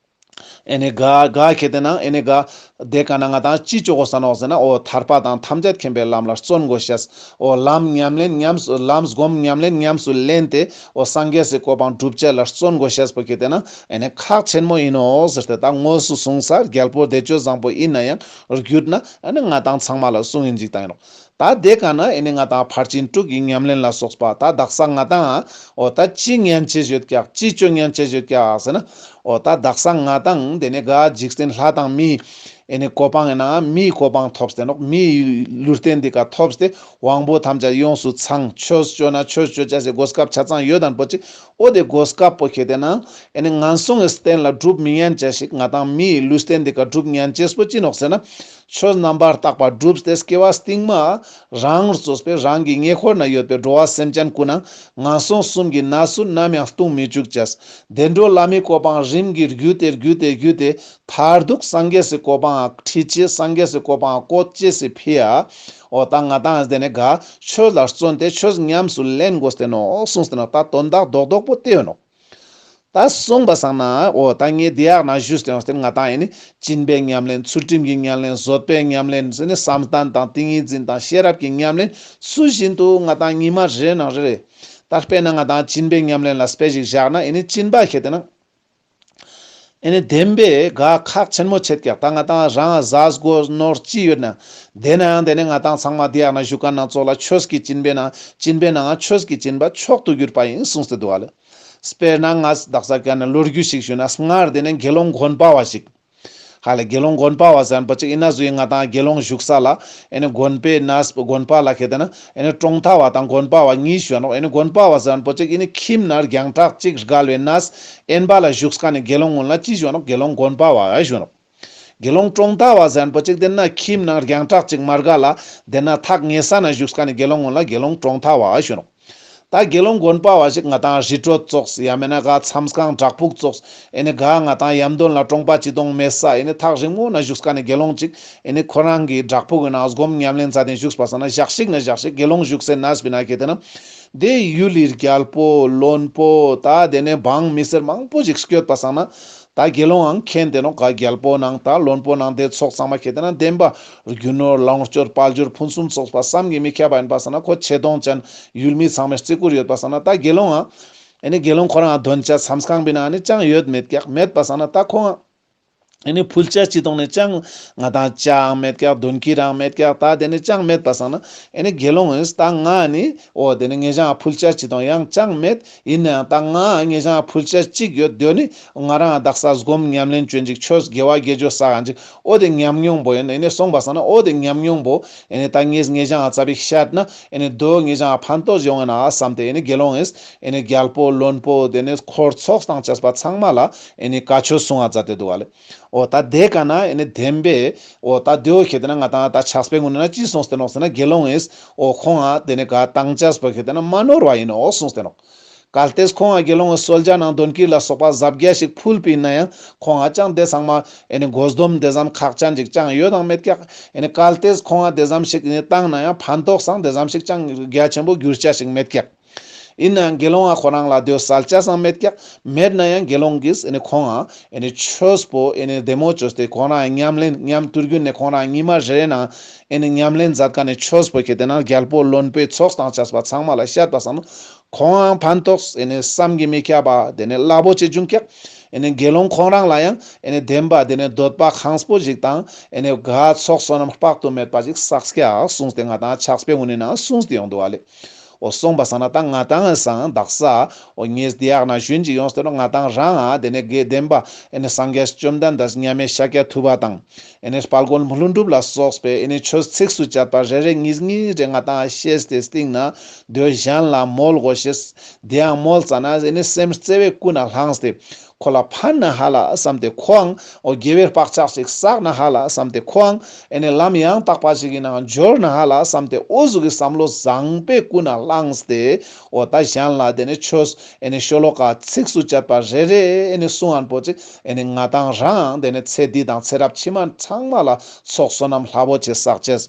ཨེ་ནི་ག་ག་ཁེ་དེ་ནང་ཨེ་ནི་ག་དེ་ག་ན་ང་དང་ཅི་ཅོ་གོས་ས་ནོག་ཟེར་ན། འོ་ཐར་པ་དང་ཐམས་ཅད་མཁྱེན་པའི་ལམ་ལ་བརྩོན་གོས་ཤེས། འོ་ལམ་ཉམས་ལེན་ཉམས་སུ་ལམ་སྒོམ་ཉམས་ལེན་ཉམས་སུ་ལེན་ཏེ། འོ་སངས་རྒྱས་སི་གོ་འཕང་སྒྲུབ་ཅེས་ལ་བརྩོན་གོས་ཤེས་པོ་ཁེ་དེ་ན་ཨེ་ནི་ཁག་ཆེན་མོ་ཨིན་ནོག་ཟེར་ཏེ། ད་དངོས་སུ་གསུངས་ས་རྒྱལ་པོ་བདེ་སྤྱོད་བཟང་པོ་ཨིན་ན་ཡང་བརྒྱུད་ན་ཨེ་ནི་ང་དང་ཚང་མ་ལ་གསུངས་ཡིན་ཅིག་ད་ཨིན་ནོག། ད་དེ་ག་ན་ཨེ་ནི་ང་དང་ཕར་ཕྱིན་དྲུག་གི་ཉམས་ལེན་ལ་སོགས་པ་ད་དག་ས་ང་དང་འོ་ད་ཅི་ཉན་ཅེས་ཡོད་ཀྱག། ཅི་ཅོ་ཉན་ཅེས་ཡོད་ཀྱག་ཟེར་ན། འོ་ད་དག་ས་ང་དང་དེ་ནི་ག་འཇིག་རྟེན་ལྷ་དང་མི་ཨེ་ནི་གོ་འཕང་ཨིན་ན་མིའི་གོ་འཕང་ཐོབ་སྟེ་ནོག། མིའི་ལུས་རྟེན་འདི་ཀ་ཐོབ་སྟེ་དབང་པོ་ཐམས་ཅད་ཡོངས་སུ་ཚང་། ཆོས་ཅོ་ན་ཆོས་ཅོ་ཅེས་སི་གོ་སྐབས་ཆ་ཚང་ཡོད་དན་པོ་ཅིག། འོ་དེ་གོ་སྐབས་པོ་ཁེ་དེ་ན་ཨེ་ནི་ངན་སོང་གི་རྟེན་ལ་སྒྲུབ་མི་ཉན་ཅེས་ཤིག། ང་དང་མིའི་ལུས་རྟེན་འདི་ཀ་སྒྲུབ་ཉན་ཅེས་པོ་ཅི་ནོག་ཟེར་ན། ཆོས་རྣམ་པར་དག་པ་བསྒྲུབས་ཏེ་སྐྱེ་བ་སྟིང་མ་རང་རྩོད་པའི་རང་གི་ཉེ་འཁོར་ན་ཡོད་པའི་འགྲོ་བ་སེམས་ཅན་ཀུན་ནང་ངན་སོང་གསུམ་གྱི་གནས་སུ་ནམ་ཡང་ལྟུང་མི་བཅུག་ཅེས། བདེ་འགྲོ་ལྷ་མིའི་གོ་འཕང་རིམ་གྱིས་བརྒྱུད་དེ་བརྒྱུད་དེ་བརྒྱུད་དེ་མཐར་ཐུག་སངས་རྒྱས་སི་གོ་འཕང་ཁྲིད་ཅེས། སངས་རྒྱས་སི་གོ་འཕང་བཀོད་ཅེས་སི་ཕི་ཡ། འོ་ད་ང་དང་དེ་ནི་ག་ཆོས་ལ་བརྩོན་ཏེ་ཆོས་ཉམས་སུ་ལེན་གོས་ཏེ་ནོག་གསུངས་ཏེ་ནོག། ད་དོན་དག་རྡོག་རྡོག་པོ་དེ་ཡོད་ནོག། ད་སོང་པ་སང་ན་འོ་ད་ངས་དེ་ཡག་ན་ཞུས་ཏེ་ཡོངས་ཏེ་ང་དང་ཨེ་ནི་སྦྱིན་པའི་ཉམས་ལེན། ཚུལ་ཁྲིམས་ཀྱི་ཉམས་ལེན། བཟོད་པའི་ཉམས་ལེན་ཟེར་ནི་བསམ་གཏན་དང་ཏིང་ངེ་འཛིན་དང་ཤེས་རབ་ཀྱི་ཉམས་ལེན་ཚུལ་བཞིན་དུ་ང་དང་ཉི་མ་རེ་ནང་རེ་རེ། ད་དཔེར་ན་ང་དང་སྦྱིན་པའི་ཉམས་ལེན་ལ་དཔེ་ཞིག་བཞག་ན་ཨེ་ནི་སྦྱིན་པ་ཁེ་དེ་ན་ཨེ་ནི་བདེན་པའི་ག་ཁག་ཆེན་མོ་ཆེད་ཀྱག། ད་ང་དང་རང་ཟས་གོས་ནོར་ཅི་ཡོད་ན། དེ་ན་ཡང་དེ་ནི་ང་དང་ཚང་མ་དེ་ཡག་ན་ཞུ་ཁན་ནང་ཚོགས་ལ་ཆོས་ཀྱི་སྦྱིན་པའི་ནང་སྦྱིན་པའི་ནང་ཆོས་ཀྱི་སྦྱིན་པ་མཆོག་ཏུ་གྱུར་པ་ཡིན་གསུངས་ཏེ་འདུག་ཨ་ལེ། དཔེར་ན་ང་དག་ས་ཀ་ན་ལོ་རྒྱུས་ཤིག་ཞུས་ན། སྔར་དེ་ནི་དགེ་སློང་དགོན་པ་བ་ཞིག། ཧ་ལེ་དགེ་སློང་དགོན་པ་བ་ཟེར་ཁན་པོ་ཅིག་ཨིན་ན་ཟུ་ཡིན། ང་དང་དགེ་སློང་བཞུགས་ས་ལ་ཨེ་ནི་དགོན་པའི་ནང་དགོན་པ་ལ་ཁེ་དེ་ན་ཨེ་ནི་གྲོང་མཐའ་བ་དང་དགོན་པ་བ་གཉིས་ཞུ་ནོག། ཨེ་ནི་དགོན་པ་བ་ཟེར་ཁན་པོ་ཅིག་ཨེ་ནི་ཁྱིམ་ནང་རྒྱང་གྲགས་གཅིག་བརྒལ་བའི་ནང་དབེན་པ་ལ་བཞུགས་ཁན་ནི་དགེ་སློང་ཀུན་ལ་ཅི་ཞུ་ནོག། དགེ་སློང་དགོན་པ་བ་ཞུ་ནོག། དགེ་སློང་གྲོང་མཐའ་བ་ཟེར་ཁན་པོ་ཅིག་དེ་ན་ཁྱིམ་ནང་རྒྱང་གྲགས་གཅིག་མ་བརྒལ་ལ་དེ་ན་ཐག་ཉེ་ས་ན་བཞུགས་ཁན་ནི་དགེ་སློང་ཀུན་ལ་དགེ་སློང་གྲོང་མཐའ་བ་ཞུ་ནོག། ད་དགེ་སློང་དགོན་པ་བ་ཞིག་ང་དང་རི་ཁྲོད་ཙོགས་ཡང་མེན་ན་ག་མཚམས་ཁང་བྲག་ཕུག་ཙོགས་ཨེ་ནི་ག་ང་དང་ཡམ་དོན་ལ་གྲོང་པ་ཅི་དོང་མེད་ས་ཨེ་ནི་ཐག་རིང་མོ་ན་བཞུགས་ཁན་ནི་དགེ་སློང་ཅིག་ཨེ་ནི་ཁོ་རང་གི་བྲག་ཕུག་གི་ནང་སྒོམ་ཉམས་ལེན་མཛད་དེ་བཞུགས་པ་སང་ན་ཞག་ཞིག་ན་ཞག་ཞིག་དགེ་སློང་བཞུགས་སའི་ནང་སྤི་ན་ཁེ་དེ་ན་དེ་ཡུལ་ལི་རྒྱལ་པོ་བློན་པོ་ད་དེ་ནི་འབངས་མི་སེར་མང་པོ་ཞིག་སྐྱོད་པ་སང་ན། ད་དགེ་སློང་ཨང་མཁྱེན་ཏེ་ནོག། ག་རྒྱལ་པོ་ནང་ད་བློན་པོ་ནང་དེ་ཚོགས་ཚང་མ་ཁེ་དེ་ན་བདེན་པ་རྒྱུ་ནོར་ལོངས་སྤྱོད་དཔལ་འབྱོར་ཕུན་སུམ་ཚོགས་པ་བསམ་གྱིས་མི་ཁྱབ་པ་ཡིན་པ་སང་ན་ཁོ་ཆེ་མཐོང་ཅན་ཡུལ་མི་ཚང་མས་བརྩི་བཀུར་ཡོད་པ་སང་ན། ད་དགེ་སློང་ཨ་ཨེ་ནི་དགེ་སློང་ཁོ་རང་ཨ་དོན་ཆ་མཚམས་ཁང་པའི་ནང་ནི་ཅང་ཡོད་མེད་ཀྱག། མེད་པ་སང་ན་ད་ཁོང་ཨ་ཨེ་ནི་ཕུལ་ཆ་ཅི་དོང་ནི་ཅང་ང་དང་ཅའང་མེད་ཀྱག། དོན་གྱི་རང་མེད་ཀྱག། ད་དེ་ནི་ཅང་མེད་པ་སང་ན་ཨེ་ནི་དགེ་སློང་ཨིན། ད་ང་ནི་འོ་དེ་ནི་ངེ་ཞང་ཕུལ་ཆ་ཅི་དོང་ཡང་ཅང་མེད། ཡིན་ནའང་ད་ང་ངེ་ཞང་ཕུལ་ཆ་གཅིག་ཡོད། དོ་ནི་ང་རང་དག་ས་སྒོམ་ཉམས་ལེན་ཅོ་ཨིན་ཅིག། ཆོས་དགེ་བ་དགེ་སྦྱོར་བསགས་ཨིན་ཅིག། འོ་དེ་ཉམས་མྱོང་པོ་ཨིན། ཨེ་ནི་སོང་པ་སང་ན་འོ་དེ་ཉམས་མྱོང་པོ་ཨེ་ནི་ད་ངེ་ངེ་ཞང་ཨ་ཙ་པིག་ཤད་ན་ཨེ་ནི་དོ་ངེ་ཞང་ཨ་ཕན་ཐོགས་ཡོང་ཨིན་ཨ་བསམ་སྟེ་ཨེ་ནི་དགེ་སློང་ཨིན། ཨེ་ནི་རྒྱལ་པོ་བློན་པོ་དེ་ནི་འཁོར་ཚོགས་དང་བཅས་པ་ཚང་མ་ལ་ཨེ་ནི་བཀའ་ཆོས་གསུང་ཨ་མཛད་དེ་འདུག་ག་ལེ། འོ་ད་དེ་ག་ན་ཨེ་ནི་བདེན་པའི་འོ་ད་དེའོ་ཁེ་དེ་ན་ང་དང་ད་ཕྱག་དཔེ་ངོ་ན་ཅི་གསུངས་ཏེ་ནོག་ཟེར་ན། དགེ་སློང་ཨིན། འོ་ཁོང་ཨ་དེ་ནི་ག་བཏང་ཆས་པོ་ཁེ་དེ་ན་མ་ནོར་བ་ཨིན་ནོག་གསུངས་ཏེ་ནོག། གལ་ཏེ་ཁོང་ཨ་དགེ་སློང་གསོལ་ཇ་ནང་དོན་གྱི་ལ་སོགས་པ་གཟབ་རྒྱས་ཤིག་ཕུལ་པ་ཨིན་ན་ཡང་ཁོང་ཨ་ཅང་དེ་ཚང་མ་ཨེ་ནི་དགོས་འདོམས་དེ་ཙམ་ཁག་ཅན་ཅིག་ཅང་ཡོད་དང་མེད་ཀྱག། ཨེ་ནི་གལ་ཏེ་ཁོང་ཨ་དེ་ཙམ་ཞིག་ཨེ་ནི་བཏང་ན་ཡང་ཕན་ཐོགས་སང་དེ་ཙམ་ཞིག་ཅང་རྒྱ་ཆེན་པོ་འགྱུར་ཆ་ཞིག་མེད་ཀྱག། ཡིན་ནའང་དགེ་སློང་ང་ཁོ་རང་ལ་དེའོ་སལ་ཅེས་སང་མེད་ཀྱག། མེད་ན་ཡང་དགེ་སློང་གིས་ཨེ་ནི་ཁོང་ང་ཨེ་ནི་ཆོས་པོ་ཨེ་ནི་བདེ་མོ་བཅོས་ཏེ་ཁོང་རང་ཉམས་ལེན་ཉམས་དུས་རྒྱུན་ནས་ཁོང་རང་ཉི་མ་རེ་རེ་ནང་ཨེ་ནི་ཉམས་ལེན་མཛད་མཁན་ནི་ཆོས་པོ་ཁྱེད་དེ་ན་རྒྱལ་པོ་བློན་པོའི་ཚོགས་དང་བཅས་པ་ཚང་མ་ལ་བཤད་པ་སང་ན་ཁོང་ང་ཕན་ཐོགས་ཨེ་ནི་བསམ་གྱིས་མི་ཁྱབ་པ་དེ་ནི་རླབས་པོ་ཆེ་བྱུང་ཀྱག། ཨེ་ནི་དགེ་སློང་ཁོང་རང་ལ་ཡང་ཨེ་ནི་བདེན་པ་དེ་ནི་འདོད་པ་ཁེངས་པོ་ཞིག་དང་ཨེ་ནི་ག་ཚོགས་བསོད་ནམས་དཔག་ཏུ་མེད་པ་ཞིག་བསགས་ཀྱག་གསུངས་ཏེ་ང་དང་ཕྱག་དཔེ་གུན་ནི་ནང་གསུངས་ཏེ་ཡོང་འདུག་བ་ལེ། འོ་སོང་པ་སང་ན་ད་ང་དང་སང་དག་ས་འོ་ངས་དེ་ཡག་ན་ཞུན་ཅིག་ཡོངས་ཏེ་ནོ་ང་དང་རང་ཨ་དེ་ནས་དགེ་བདེན་པ་ཨེ་ནི་སངས་རྒྱས་བཅོམ་ལྡན་འདས་མཉམ་མེད་ཤཱཀྱ་ཐུབ་པ་དང་ཨེ་ནི་དཔལ་མགོན་ལྷུན་གྲུབ་ལ་སོགས་པའི་ཨེ་ནི་ཆོས་ཚིགས་སུ་བཅད་པ་རེ་རེ་གཉིས་གཉིས་རེ་ང་དང་ཤེས་ཏེ་སྟིང་ན་དེའོ་གཞན་ལ་མོལ་དགོས་ཤེས། དེའང་མོལ་ཙ་ན་ཨེ་ནི་སེམས་བརྩེ་བས་ཀུན་ནས་བསླངས་ཏེ། ཁོ་ལ་ཕན་ན་ཧ་ལ་བསམ་སྟེ་ཁོའང་འོ་དགེ་བའི་བག་ཆགས་ཤིག་བསགས་ན་ཧ་ལ་བསམ་སྟེ་ཁོའང་ཨེ་ནི་ལམ་ཡང་དག་པ་ཞིག་གི་ནང་འབྱོར་ན་ཧ་ལ་བསམ་སྟེ་འོ་ཟུག་གི་བསམ་བློ་བཟང་པོས་ཀུན་ནས་བསླངས་ཏེ་འོ་ད་གཞན་ལ་དེ་ནི་ཆོས་ཨེ་ནི་ཤོ་ལོ་ཀ་ཚིགས་སུ་བཅད་པ་རེ་རེ་ཨེ་ནི་གསུང་ཨན་པོ་ཅིག་ཨེ་ནི་ང་དང་རང་དེ་ནི་ཚེ་འདི་དང་ཚེ་རབས་ཕྱི་མ་ཚང་མ་ལ་ཚོགས་བསོད་ནམས་རླབས་པོ་ཆེ་བསགས་ཅེས།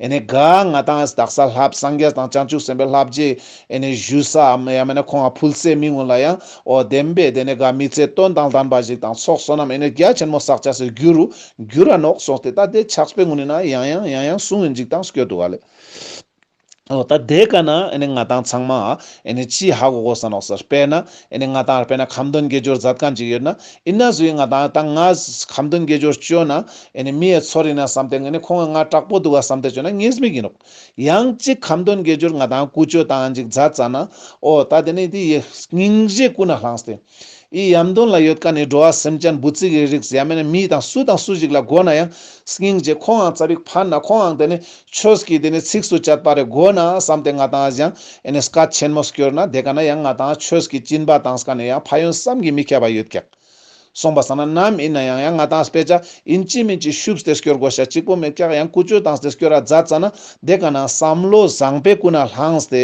ཨེ་ནི་ག་ང་དང་དག་ས་ལྷ་སངས་རྒྱས་དང་བྱང་ཆུབ་སེམས་དཔའི་ལྷ་རྗེ་ཨེ་ནི་ཞུ་ས་ཡང་མེད་ན་ཁོང་ང་ཕུལ་སའི་མི་ངོ་ལ་ཡང་འོ་བདེན་པའི་དེ་ནི་ག་མི་ཚེ་དོན་དང་ལྡན་པ་ཞིག་དང་ཚོགས་བསོད་ནམས་ཨེ་ནི་རྒྱ་ཆེན་མོ་བསགས་ཅེས་སི་རྒྱུ་རུ་འགྱུར་ར་ནོག་གསུངས་ཏེ་ད་དེ་ཕྱག་དཔེ་གུན་ནི་ནང་ཡང་ཡང་ཡང་ཡང་གསུང་ཡིན་ཅིག་དང་སྐྱོད་འདུག་བ་ལེ། འོ་ད་དེ་ཀ་ན་ཨེ་ནི་ང་དང་ཚང་མ་ཨེ་ནི་ཅི་ཧ་གོ་དགོས་ས་ནོག་ཟེར་དཔེར་ན་ཨེ་ནི་ང་དང་དཔེར་ན་ཁ་འདོན་དགེ་སྦྱོར་མཛད་མཁན་ཅིག་ཡོད་ན་ཨིན་ན་ཟུ་ཡི་ང་དང་ད་ང་ཁ་འདོན་དགེ་སྦྱོར་བཅོ་ན་ཨེ་ནི་མི་ཡི་ཚོར་ཡིན་ན་བསམ་སྟེ་ཨེ་ནི་ཁོང་ང་དྲག་པོ་འདུག་ག་བསམ་སྟེ་བཅོ་ན་ངེས་མེད་ཡིན་ནོག། ཡང་ཅིག་ཁ་འདོན་དགེ་སྦྱོར་ང་དང་ཀུ་ཅོ་བཏང་ཅིག་མཛད་ཙ་ན་འོ་ད་དེ་ནི་དེ་ཡི་སྙིང་རྗེ་ཀུན་ནས་བསླངས་ཏེ། ཨི་ཡམ་དོན་ལ་ཡོད་མཁན་ནི་འགྲོ་བ་སེམས་ཅན་བུ་ཚིག་གི་རིགས་ཡང་མེད་ན་མི་དང་སུ་དང་སུ་ཞིག་ལ་དགོས་ན་ཡང་སྙིང་རྗེ་ཁོང་ཡང་ཙ་པིག་ཕན་ན་ཁོང་ཡང་དེ་ནི་ཆོས་ཀྱི་དེ་ནི་ཚིགས་སུ་བཅད་པ་རེ་དགོས་ན་བསམ་སྟེ་ང་དང་ཡང་ཨེ་ནི་སྐད་ཆེན་མོ་སྐྱོར་ན་དེ་ཀ་ན་ཡང་ང་དང་ཆོས་ཀྱི་སྦྱིན་པ་བཏང་མཁན་ནི་ཡང་ཕན་ཡོན་བསམ་གྱིས་མི་ཁྱབ་པ་ཡོད་ཀྱག། སོང་པ་སང་ན་ནམ་ཡིན་ན་ཡང་ཡང་ང་དང་དཔེ་ཆ་ཡིན་ཅི་མིན་ཅི་ཤུབས་ཏེ་སྐྱོར་དགོས་ཤ་གཅིག་པོ་མེད་ཀྱག། ཡང་ཀུ་ཅོ་བཏང་སྟེ་སྐྱོར་ར་མཛད་ཙ་ན་དེ་ཀ་ན་བསམ་བློ་བཟང་པོས་ཀུན་ནས་བསླངས་ཏེ་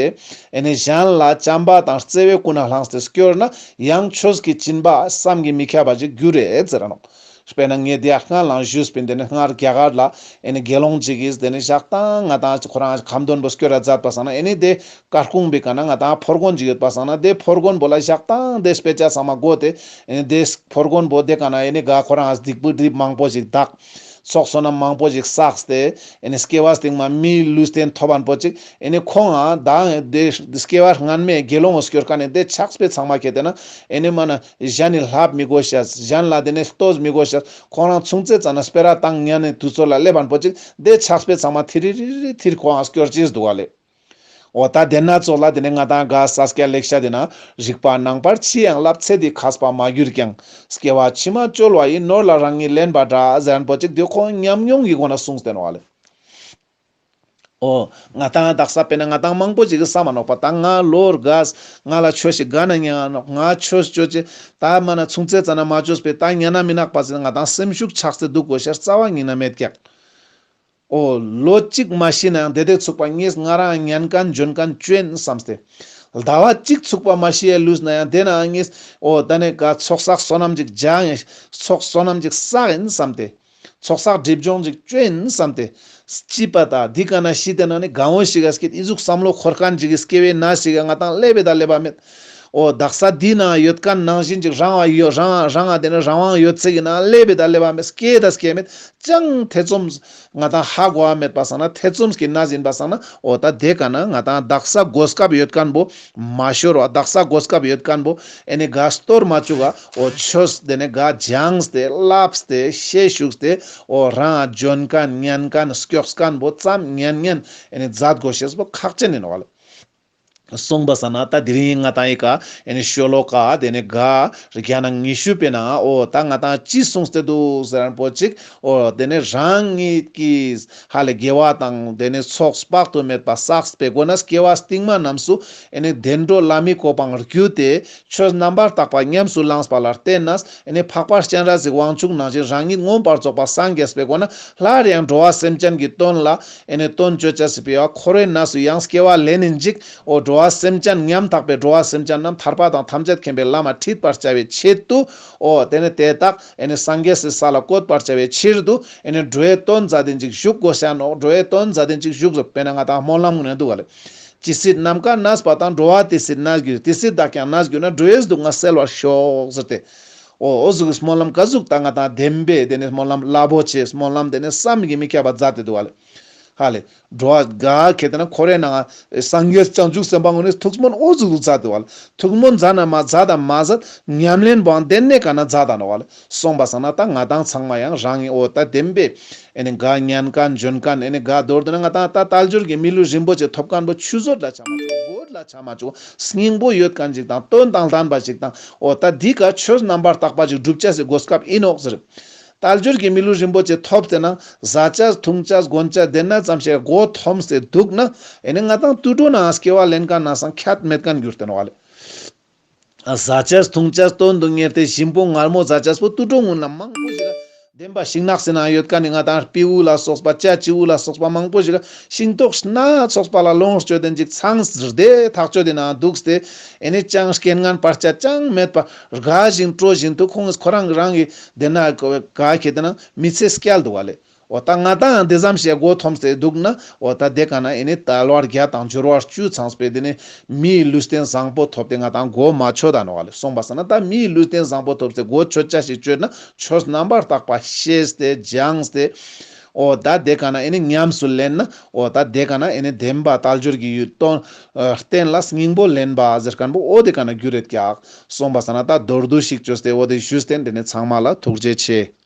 ཨེ་ནི་གཞན་ལ་བྱམས་པ་དང་བརྩེ་བས་ཀུན་ནས་བསླངས་ཏེ་སྐྱོར་ན་ཡང་ཆོས་ཀྱི་སྦྱིན་པ་བསམ་གྱིས་མི་ཁྱབ་པ་ཞིག་རྒྱུ་རེད་ཟེར་ར་ནོག། དཔེར་ན་ངས་དེ་ཡང་སྔར་ལང་ཞུས་པིན། དེ་ནི་སྔར་རྒྱ་གར་ལ་ཨེ་ནི་དགེ་སློང་ཅིག་གིས་དེ་ནི་ཞག་དང་ང་དང་ཁོ་རང་ཁ་འདོན་པོ་སྐྱོར་ར་མཛད་པ་སང་ན་ཨེ་ནི་དེ་སྐར་ཁུང་པའི་ཀ་ན་ང་དང་ཕོར་གོན་ཅིག་ཡོད་པ་སང་ན་དེ་ཕོར་གོན་པོ་ལ་ཞག་དང་དེ་དཔེ་ཆ་ཚང་མ་དགོས་ཏེ་ཨེ་ནི་དེ་ཕོར་གོན་པོ་དེ་ཀ་ན་ཨེ་ནི་ག་ཁོ་རང་སྡིག་པོ་སྒྲིབ་མང་པོ་ཞིག་དག། ཚོགས་བསོད་ནམས་མང་པོ་ཞིག་བསགས་ཏེ་ཨེ་ནི་སྐྱེ་བ་སྟིང་མ་མིའི་ལུས་རྟེན་ཐོབ་པ་པོ་ཅིག་ཨེ་ནི་ཁོང་ང་དང་དེ་སྐྱེ་བ་སྔན་མའི་དགེ་སློང་སྐྱོར་མཁན་ནི་དེ་ཕྱག་དཔེ་ཚང་མ་ཁྱེར་ཏེ་ན་ཨེ་ནི་མ་ན་གཞན་ནི་ལྷབ་མི་དགོས་ཤ། གཞན་ལ་དེ་ནི་ལྟོས་མི་དགོས་ཤ། ཁོང་རང་ཆུང་ཙེ་ཙ་ན་སྤེ་ར་བཏང་ཉན་ནི་དུས་ཚོད་ལ་སླེབས་པ་པོ་ཅིག་དེ་ཕྱག་དཔེ་ཚང་མ་ཐིར་རི་རི་རི་ཐིར་ཁོང་ང་སྐྱོར་ཅེས་འདུག་ག་ལེ། འོ་ད་དེ་ན་ཚོགས་ལ་དེ་ནི་ང་དང་ག་ས་སྐྱ་ལེགས་བཤད་དེ་ན་རིག་པ་ནང་པར་ཅི་ཡང་བསླབ། ཚེ་འདི་མཁས་པ་མ་གྱུར་ཀྱང་། སྐྱེ་བ་ཕྱི་མ་བཅོལ་བ་ཡི། ནོར་ལ་རང་ཉིད་ལེན་པ་འདྲ་ཟེར་མཁན་པོ་ཅིག་དེ་ཁོང་ཉམས་མྱོང་གི་སྒོ་ན་གསུངས་ཏེ་ནོག་ལེ། འོ་ང་དང་དག་ས་དཔེར་ན་ང་དང་མང་པོ་ཅིག་གི་བསམ་མ་ནོག་པ་ད་ང་ལོར་གས་ང་ལ་ཆོས་ཤིག་ག་ན་ཉན་ནོག། ང་ཆོས་ཅོ་ཅེས་ད་མ་ན་ཆུང་ཙེ་ཙ་ན་མ་ཅོས་པས་ད་ཉན་ན་མི་ནག་པ་ཟེར་ང་དང་སེམས་ཤུགས་ཆག་སྟེ་འདུག་དགོས་ཤ་རྩ་བ་ཉིད་ན་མེད་ཀྱག། འོ་ལོ་གཅིག་མ་ཤི་ནའང་དེ་དེ་ཚུགས་པ་ངས་ང་རང་ཉན་མཁན་འཇོན་མཁན་ཅོ་ཡིན་བསམ་སྟེ། ཟླ་བ་གཅིག་ཚུགས་པ་མ་ཤི་ཡ་ལུས་ནའང་དེ་ནའང་ངས་འོ་ད་ནི་ག་ཚོགས་བསགས་བསོད་ནམས་ཅིག་སྦྱང་ཡིན། ཚོགས་བསོད་ནམས་ཅིག་བསགས་ཡིན་བསམ་སྟེ། ཚོགས་བསགས་སྒྲིབ་སྦྱོང་ཅིག་ཅོ་ཡིན་བསམ་སྟེ། སྐྱིད་པ་ད་འདི་ཀ་ན་ཤི་དེ་ན་ནི་གང་བོ་ཞིག་ག་སྐྱིད་ཨི་ཟུག་བསམ་བློ་འཁོར་མཁན་ཅིག་གི་སྐྱེ་བའི་ན་ཞིག་ག་ང་དང་སླེབས་པའི་ད་སླེབས་པ་མེད། འོ་དག་ས་འདི་ན་ཡོད་མཁན་ནང་བཞིན་ཅིག་རང་བ་ཡོད་རང་རང་ང་དེ་ནི་རང་དབང་ཡོད་ཚད་ཀྱི་ནང་སླེབས་པའི་ད་སླེབས་པ་མེད། སྐྱེ་ད་སྐྱེ་མེད། ཅང་ཐེ་ཚོམ་ང་དང་ཧ་གོ་བ་མེད་པ་སང་ན་ཐེ་ཚོམ་གྱི་གནས་ཡིན་པ་སང་ན་འོ་ད་དེ་ཀ་ན་ང་དང་དག་ས་གོ་སྐབས་ཡོད་མཁན་པོ་མ་ཤོར་བ་དག་ས་གོ་སྐབས་ཡོད་མཁན་པོ་ཨེ་ནི་ག་སྟོར་མ་བཅུག་ག་འོ་ཆོས་དེ་ནི་ག་སྦྱངས་ཏེ་བསླབས་ཏེ་ཤེས་ཞུགས་ཏེ་འོ་རང་འཇོན་མཁན་ཉན་མཁན་སྐྱོགས་མཁན་པོ་ཙམ་ཉན་ཉན་ཨེ་ནི་མཛད་དགོས་ཤེས་པོ་ཁག་ཅན་ཡིན་ནོག་ལེ། གསུངས་པ་སང་ན་ད་དེ་རིང་ང་དང་ཡི་ག་ཨེ་ནི་ཤོ་ལོ་ཀ་དེ་ནི་ག་རྒྱ་ནག་ཉི་ཤུ་པའི་ནང་འོ་ད་ང་དང་ཅི་གསུངས་ཏེ་འདུག་ཟེར་མཁན་པོ་ཅིག་འོ་དེ་ནི་རང་ཉིད་ཀྱིས་ཧ་ལས་དགེ་བ་དང་དེ་ནི་ཚོགས་དཔག་ཏུ་མེད་པ་བསགས་པའི་སྒོ་ནས་སྐྱེ་བ་སྟིང་མ་རྣམས་སུ་ཨེ་ནི་བདེ་འགྲོ་ལྷ་མིའི་གོ་འཕང་བརྒྱུད་དེ་ཆོས་རྣམ་པར་དག་པ་ཉམས་སུ་བླངས་པ་ལ་བརྟེན་ནས་ཨེ་ནི་འཕགས་པ་སྤྱན་རས་གཟིགས་དབང་ཕྱུག་ནང་བཞིན་རང་ཉིད་མངོན་པར་རྫོགས་པ་སངས་རྒྱས་པའི་སྒོ་ནས་སླར་ཡང་འགྲོ་བ་སེམས་ཅན་གྱི་དོན་ལ་ཨེ་ནི་དོན་སྤྱོད་བྱ་སྲིད་པའི་འཁོར་བའི་གནས་སུ་ཡང་སྐྱེ་བ་ལེན་ནིན་ཅིག་འོ་འགྲོ་བ་སེམས་ཅན་ཉམ་ཐག་པའི་འགྲོ་བ་སེམས་ཅན་རྣམས་ཐར་པ་དང་ཐམས་ཅད་མཁྱེན་པའི་ལམ་ལ་ཁྲིད་པར་བྱ་བའི་ཆེད་དུ་འོ་དེ་ནི་དེ་དག་ཨེ་ནི་སངས་རྒྱས་སི་ས་ལ་བཀོད་པར་བྱ་བའི་ཕྱིར་དུ་ཨེ་ནི་འགྲོ་བའི་དོན་མཛད་དེ་ཅིག་བཞུགས་དགོས་ཤ་ནོག། འགྲོ་བའི་དོན་མཛད་དེ་ཅིག་བཞུགས་དགོས། དཔེར་ན་ང་དང་སྨོན་ལམ་ངོས་ནས་འདུག་ག་ལེ། ཇི་སྲིད་ནམ་མཁའ་གནས་པ་དང་། འགྲོ་བ་དེ་སྲིད་གནས་གྱུར། དེ་སྲིད་བདག་ཀྱང་གནས་གྱུར་ན། འགྲོ་བའི་སྡུག་བསྔལ་སེལ་བར་ཤོག་ཟེར་ཏེ། འོ་འོ་ཟུག་སྨོན་ལམ་ག་ཟུག་ད་ང་དང་བདེན་པའི་དེ་ནས་སྨོན་ལམ་རླབས་པོ་ཆེ་སྨོན་ལམ་དེ་ནས་བསམ་གྱིས་མི་ཁྱབ་པ་མཛད་དེ་འདུག་བ་ལེ། ཧ་ལེ། འགྲོ་བ་ག་ཁེ་ཏེ་ན་འཁོར་བའི་ནང་སངས་རྒྱས་བྱང་ཆུབ་སེམས་དཔའ་ངོ་ནས་ཐུགས་སྨོན་འོ་ཟུག་ཟུག་མཛད་དེ་འདུག་བ་ལེ། ཐུགས་སྨོན་མཛད་ན་མ་མཛད་དང་མ་མཛད། ཉམས་ལེན་པོའང་དེ་ནས་ག་ན་མཛད་དང་འདུག་བ་ལེ། སོང་པ་སང་ན་ད་ང་དང་ཚང་མ་ཡང་རང་གི་འོ་ད་བདེན་པའི་ཨེ་ནི་ག་ཉན་མཁན་འཇོན་མཁན་ཨེ་ནི་ག་མདོར་བསྡུ་ན་ང་དང་ད་དལ་འབྱོར་གྱི་མི་ལུས་རིན་པོ་ཆེ་ཐོབ་མཁན་པོ་ཆུད་ཟོས་ལ་ཆ་མ་བཅུག། བགོ་བཤའ་ལ་ཆ་མ་བཅུག། སྙིང་པོ་ཡོད་མཁན་ཅིག་དང་དོན་དང་ལྡན་པ་ཅིག་དང་འོ་ད་འདི་ཀ་ཆོས་རྣམ་པར་དག་པ་ཅིག་སྒྲུབ་བྱ་སའི་གོ་སྐབས་ཡིན་ནོག་ཟེར། དལ་འབྱོར་གྱི་མི་ལུས་རིན་པོ་ཆེ་ཐོབ་སྟེ་ན་ཟ་བྱ་འཐུང་བྱ་གོན་བྱ་དེ་ན་ཙམ་ཞིག་མགོ་འཐོམས་ཏེ་འདུག་ན་ཨེ་ནི་ང་དང་དུད་འགྲོ་ནང་སྐྱེ་བ་ལེན་མཁན་ནང་སང་ཁྱད་མེད་མཁན་གྱུར་ཏེ་ནོག་བ་ལེ། ཟ་བྱ་འཐུང་བྱ་དོན་དུ་གཉེར་ཏེ་ཞིམ་པོ་མངར་མོ་ཟ་བྱ་པོ་དུད་འགྲོ་ངུན་ལ་མང་པོ་ཞིག་ལ་བདེན་པ་ཤིང་ནགས་སི་ནང་ཡོད་མཁན་ནི་ང་དང་སྤྲེའུ་ལ་སོགས་པ་བྱ་བྱིའུ་ལ་སོགས་པ་མང་པོ་ཞིག་ལ་ཤིང་ཏོག་སྣ་ཚོགས་པ་ལ་ལོངས་སྤྱོད་དེ་ཅིག་ཚང་སྟེ་ཐག་ཆོད་དེ་ནང་འདུག་སྟེ་ཨེ་ནི་ཅང་རྐྱེན་ངན་བར་ཆད་ཅང་མེད་པ་དགའ་བཞིན་སྤྲོ་བཞིན་དུ་ཁོང་ཁོ་རང་རང་གི་དེ་ན་ག་ཁེ་ཏེ་ན་མི་ཚེ་སྐྱལ་འདུག་བ་ལེ། འོ་ད་ང་དང་ཡང་དེ་ཙམ་ཞིག་མགོ་འཐོམས་ཏེ་འདུག་ན་འོ་ད་དེ་ཀ་ན་ཨེ་ནི་དལ་བ་བརྒྱད་དང་འབྱོར་བ་བཅུ་ཚང་བའི་དེ་ནི་མིའི་ལུས་རྟེན་བཟང་པོ་ཐོབ་སྟེ་ང་དང་མགོ་མ་ཆོད་ད་ནོག་བ་ལེ། སོང་པ་སང་ན་ད་མིའི་ལུས་རྟེན་བཟང་པོ་ཐོབ་སྟེ་མགོ་ཆོད་བྱ་ཞིག་ཆོད་ན་ཆོས་རྣམ་པར་དག་པ་ཤེས་ཏེ་སྦྱངས་ཏེ་འོ་ད་དེ་ཀ་ན་ཨེ་ནི་ཉམས་སུ་ལེན་ན་འོ་ད་དེ་ཀ་ན་ཨེ་ནི་བདེན་པ་དལ་འབྱོར་གྱི་ཡུལ་དོན་རྟེན་ལ་སྙིང་པོ་ལེན་པ་ཟེར་མཁན་པོ་འོ་དེ་ཀ་ན་འགྱུར་རེད་ཀྱག། སོང་པ་སང་ན་ད་མདོར་བསྡུས་ཤིག་བཅོས་ཏེ་འོ་དེ་ཞུས་ཏེ་དེ་ནི་ཚང་མ་ལ་ཐུགས་རྗེ་ཆེ།